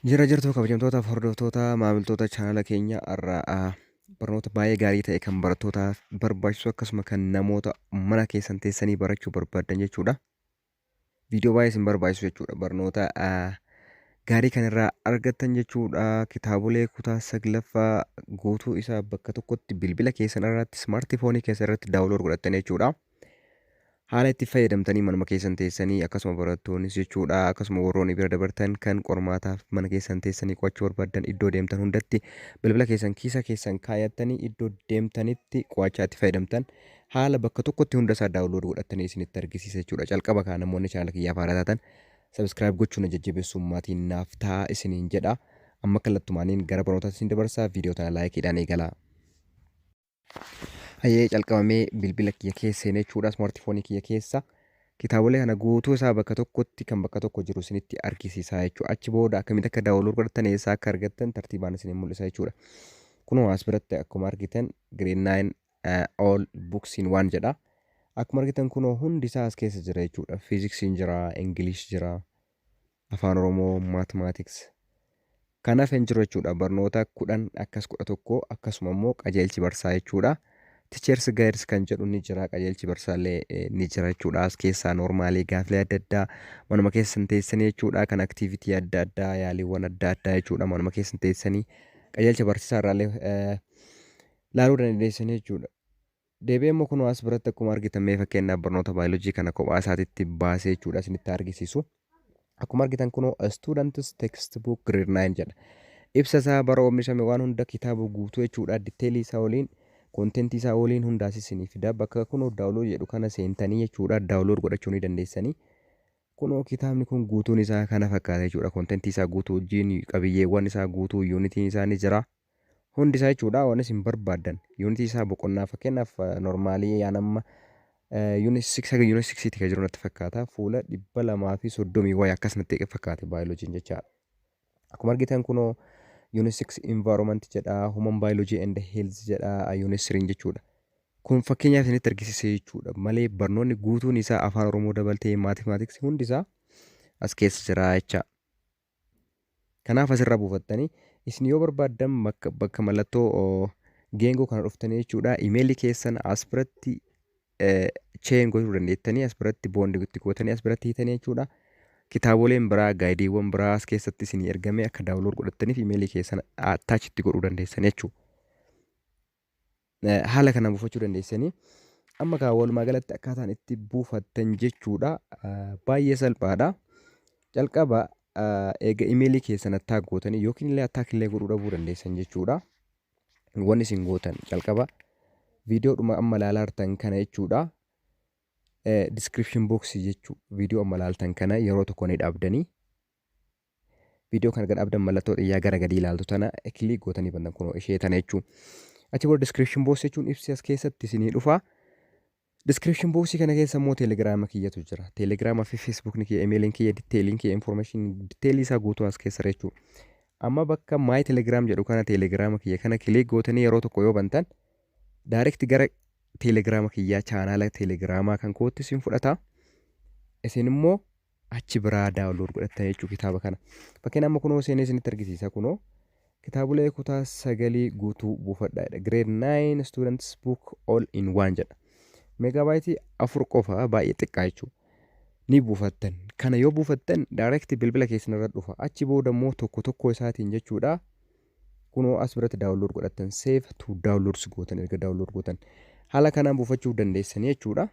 Jira jirtu, kabajamtootaaf hordoftoota, maamiltoota chaanala keenya. Har'a barnoota baay'ee gaarii ta'e kan barattootaaf barbaachisu, akkasuma kan namoota mana keessan teessanii barachuu barbaadan jechuudha. Viidiyoo baay'ee isin barbaachisu jechuudha. Barnoota gaarii kan irraa argattan jechuudha. Kitaabolee kutaa saglaffaa guutuu isaa bakka tokkotti bilbila keessan irratti, smartphone keessan irratti download godhattan jechuudha. Haala itti fayyadamtanii manuma keessan teessanii, akkasuma barattoonnis jechuudha, akkasuma warroonni bira dabartan kan qormaataaf mana keessan teessanii qo'achuu barbaadan, iddoo deemtan hundatti bilbila keessan kiisa keessan kaayattanii iddoo deemtanitti qo'achaa itti fayyadamtan haala bakka tokkotti hunda isaa download godhatanii isinitti argisiisa jechuudha. Calqaba kaa namoonni chaanala kiyyaaf haaraa taatan subscribe gochuun jajjabeessuun maatiin naaf ta'a isiniin jedha. Amma kallattumaaniin gara barnootaatti isin dabarsaa, viidiyoo tana likeiidhaan eegalaa. Hayyee, calqabamee bilbila kiyya keessa seenee jechuudha, smartphone kiyya keessa kitaabolee kana guutuu isaa bakka tokkotti kan bakka tokko jiru isinitti argisiisaa jechuudha. Achi booda akkamitti akka download godhattan, eessaa akka argattan tartiibaan isin mul'isa jechuudha. Kunoo as biratti akkuma argitan "Grade 9 all books in one" jedha. Akkuma argitan kunoo hundi isaa as keessa jira jechuudha. Fiiziksiin jira, English jira, Afaan Oromoo, Mathematics. Kanaaf hin jiru jechuudha. Barnoota 10 akkas 11, akkasuma immoo qajeelchi barsaa jechuudha. Teachers Guides kan jedhu ni jira, qajeelchi barsaallee ni jira jechuudha. As keessaa normalii gaafilee adda addaa manuma keessan teessanii jechuudha, kan activity adda addaa, yaaliiwwan adda addaa jechuudha, manuma keessan teessanii qajeelcha barsiisaa irraallee laaluu dandeessanii jechuudha. Deebi'ee immoo kunoo as biratti akkuma argitan, mee fakkeenyaaf barnoota baayoloojii kana kophaa isaatitti baasee jechuudha isinitti argisiisu. Akkuma argitan kunoo "Students Textbook Grade 9" jedha. Ibsa isaa, bara oomishame, waan hunda, kitaaba guutuu jechuudha. Detailii isaa waliin, contentii isaa waliin hundaas isinii fida. Bakka kunoo "download" jedhu kana seentanii jechuudha download godhachuu ni dandeessanii. Kunoo kitaabni kun guutuun isaa kana fakkaata jechuudha. Contentii isaa guutuu wajjin, qabiyyeewwan isaa guutuu, unitiin isaa ni jira. Hundi isaa jechuudha, waan isin barbaaddan. Unitii isaa, boqonnaa, fakkeenyaaf normalii yaan amma unit 6 haga unit 6 kan jiru natti fakkaata. Fuula 230 wayii akkas natti fakkaate baayoloojiin jechaadha. Akkuma argitan kunoo unit 6 "Environment" jedha, "Human Biology and Health" jedha unit 3 jechuudha. Kun fakkeenyaaf isinitti argisiisee jechuudha malee barnoonni guutuun isaa Afaan Oromoo dabaltee mathematicsii hundi isaa as keessa jira jecha. Kanaaf asirra buufattanii isin yoo barbaaddan bakka mallattoo geengoo kana dhuftanii jechuudha, emailii keessan as biratti chain gochuu dandeettanii, as biratti bond itti gootanii, as biratti hiitanii jechuudha. Kitaaboleen biraa, guideiiwwan biraa as keessatti isinii ergamee akka download godhattaniif emailii keessan attach itti godhuu dandeessan jechuudha. Haala kanaan buufachuu dandeessanii. Amma kaa walumaa galatti akkaataan itti buufattan jechuudha baay'ee salphaadha. Calqaba eega emailii keessan attach gootanii yookiin illee attach illee godhuu dhabuu dandeessan jechuudha. Wanni isin gootan calqaba viidiyoodhuma amma ilaalaa jirtan kana jechuudha. Description boxii jechuu viidiyoo amma ilaaltan kana yeroo tokko ni dhaabdanii, viidiyoo kana gad dhaabdan, mallattoo xiyyaa gara gadii ilaaltu tana click gootanii bantan, kunoo ishee tana jechuu. Achi booda description boxii jechuun ibsi as keessatti isinii dhufa. Description boxii kana keessa immoo teelegiraama kiyyatu jira. Teelegiraamaa fi feesbuukni kiyya, emailiin kiyya, detailiin kiyya, information detailii isaa guutuu as keessa jechuudha. Amma bakka "My Telegram" jedhu kana, teelegiraama kiyya kana click gootanii yeroo tokko yoo bantan, direct gara teelegiraama kiyyaa, chaanaala teelegiraamaa kan kootti isin fudhata. Isin immoo achi biraa download godhattan jechuu kitaaba kana. Fakkeenya amma kunoo seenee isinitti argisiisa, kunoo kitaabolee kutaa sagalii guutuu buufadha. "Grade 9 Students Book All in One" jedha. Megabyteii 4 qofa, baay'ee xiqqaa jechuudha. Ni buufattan. Kana yoo buufattan direct bilbila keessan irra dhufa. Achi booda immoo tokko tokko isaatiin jechuudha. Kunoo as biratti download godhattan, "save to downloads" gootan erga download gootan. Haala kanaan buufachuu dandeessanii jechuudha.